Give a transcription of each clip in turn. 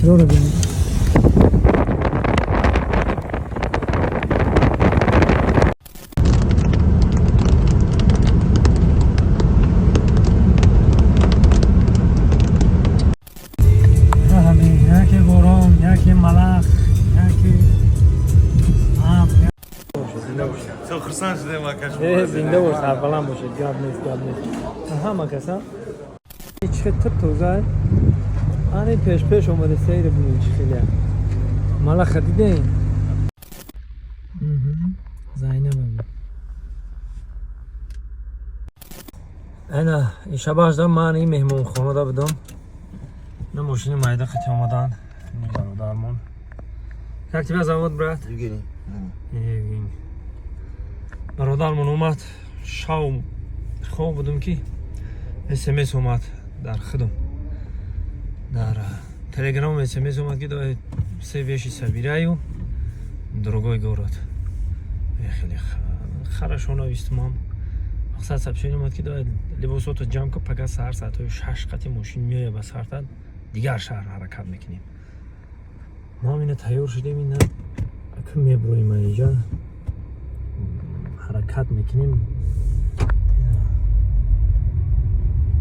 Тракторро бинед. Ҳамин яке борон, яке малах, яке абр. Все, хурсанд шудем, ака. Зинда бош, сарбаланд бошед. Гап нест, гап нест. Ҳама каса чӣ тир тоза. Ани пеш пеш омада, сейра бинед, чӣ хеле малаха дидем. Зайнаб ана ишабашда ман ин меҳмонхонада будам. На мошини майда қати омадан бародармон. Как тебя зовут, брат? Евгений. Евгений. Бародармон омад. Шав хоб будум, ки СМС омад дар худум. Дар Телеграм СМС омад, ки давай все вещи собираю, другой город. Хеле хорошо навистумам. Мақсад, сообщение омад, ки давай либосото ҷамъ кун, пага саҳар соатҳои 6 қати мошин меоя ба сартат, дигар шаҳр ҳаракат мекунем. Мо ҳам ина тайёр шудем, ина ака меброем, инҷа ҳаракат мекунем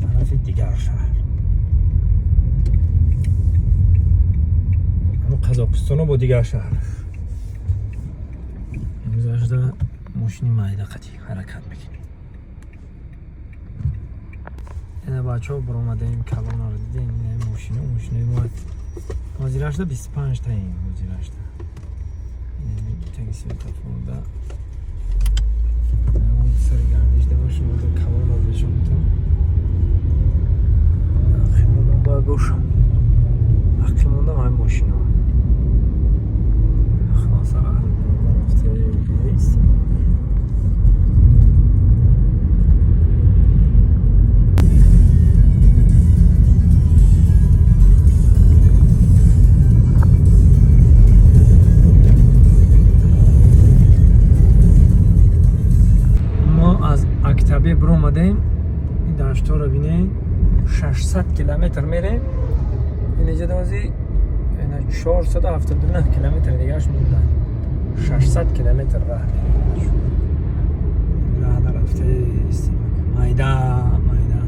тарафи дигар шаҳр. Ҳамн Қазоқистоно бо дигар шаҳр. Имрӯзашда мошини майда қати ҳаракат мекунем. Ина бачаҳо, баромадаем, калонаро дидем. Ина мошино, мошинои мо ҳозирашда 25 таем ҳозирашда. Таги светофорда сари гардиш да машинода калона нишон метавон. Ақимонда бояд бошам, ақимондам ҳамин мошино. Хулоса, рафта. Мо аз Актабе биромадем. Ин даштҳоро бинед, 600 километр мерем. Инҷа дози 479 километр дигаш монда. 600 километр раҳ мерем. Раҳ нарафта истем, майда майда.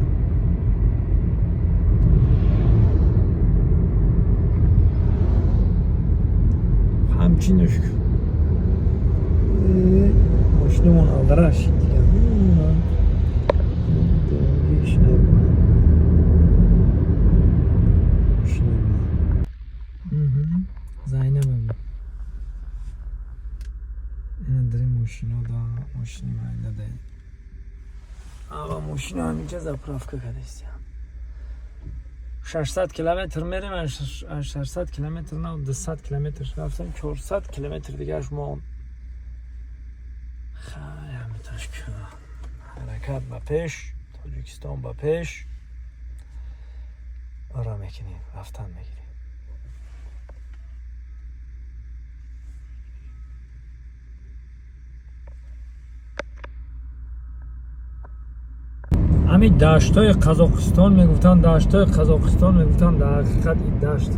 Ҳамчинаш мошинамон алдараш шид дига. Дигиш набуд. Мошина. Зайнаб ина дари мошино да, мошини майда да. Ава мошина ҳаминҷа заправка кардастиям. 600 километр мерем, аз 600 километр на 200 километр рафтем, 400 километр дигаш монд. Хай, ҳамиташ ҳаракат ба пеш, Тоҷикистон ба пеш. Ора мекунем, рафтан мегирем. Ҳамин даштҳои Қазоқистон мегуфтанд, даштҳои Қазоқистон мегуфтанд, дар ҳақиқат ин дашт.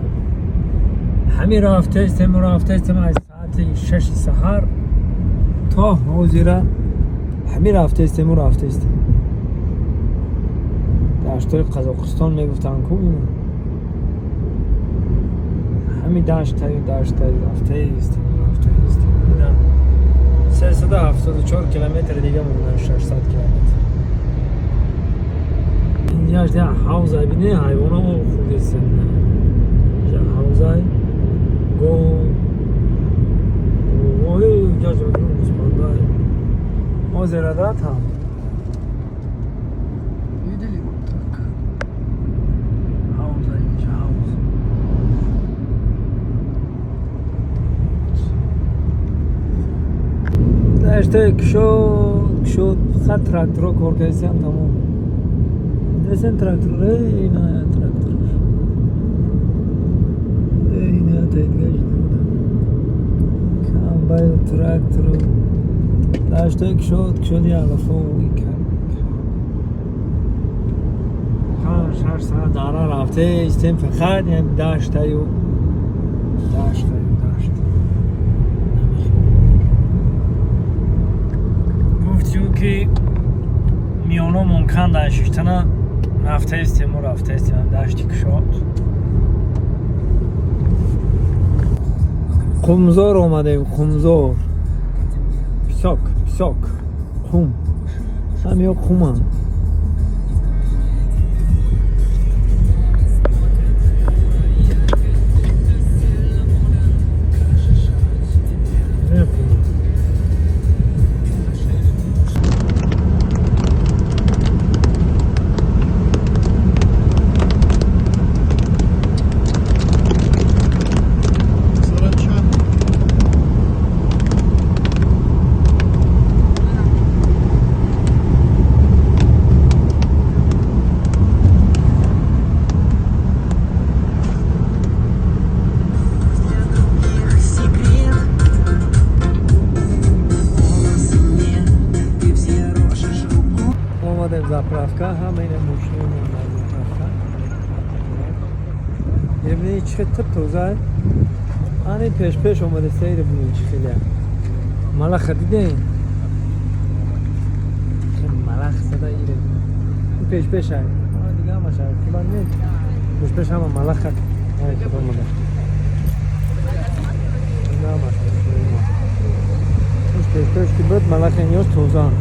Ҳамин рафтаистем, рафтаистем аз соати 6 саҳар то ҳозира ҳамин рафтаистему рафтаистем. Даштҳои Қазоқистон мегуфтанд ку ино. Ҳамин даштаю даштаю рафтаистем, рафтаистем. Ина 374 километр дига монда, 600 километр. Инҷаш я ҳавза бине, ҳайвоно об хӯрдестен. Инҷа ҳавзай гов. Ой, инҷаш гӯспандай. Озеро, да, там? Видели, вот так. Ҳавза инҷа, ҳавз. Даштаи кушод, кушод, фақат тракторо кор кардистиам, тамом. Десен трактор, эй, ина трактор. Эй, ина тайдгаш дуда. Комбайн, трактору. Даштаи кушод, кушоди алафо икар. 5-6 саат дара рафта истем, фақат ям даштаю. Дашт, дашт. Гуфтию ки миёно мумкан дар шиштана рафтаистему, рафтаистем дашти кушод. Қумзор омадем, Қумзор. Песок, песок, қум. Ҳамиё қумам. Омадем заправка, ҳама ина мошинои дар заправка. Ебини, чӣ хел тип тоза. Ани пеш-пеш омада сейра, бинин, чӣ хеле. Малаха дидем? Малах зада ире. Пеш-пеш ай. Дига ҳамаш ай. Хубан не. Пеш-пеш ҳама малаха. Ай хел омада. Ина ҳамаш мошинои мо. Пеш-пеш ки буд, малаха ниёз тозаанд.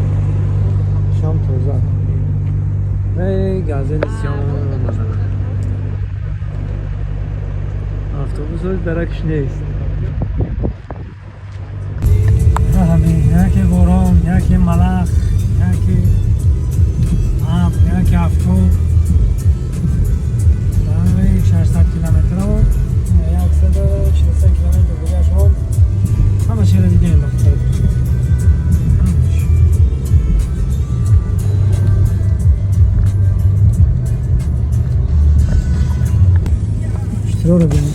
Шам тоза. Эй, газели сиём мазанад. Автобусҳои даракш нест. Ҳамин яке борон, яке малах, яке абр, яке афтоб. 600 километро, 143 километр дигаш монд. Ҳама чиро дидем, бахтар. Ҳамаш. Иштироро бинед.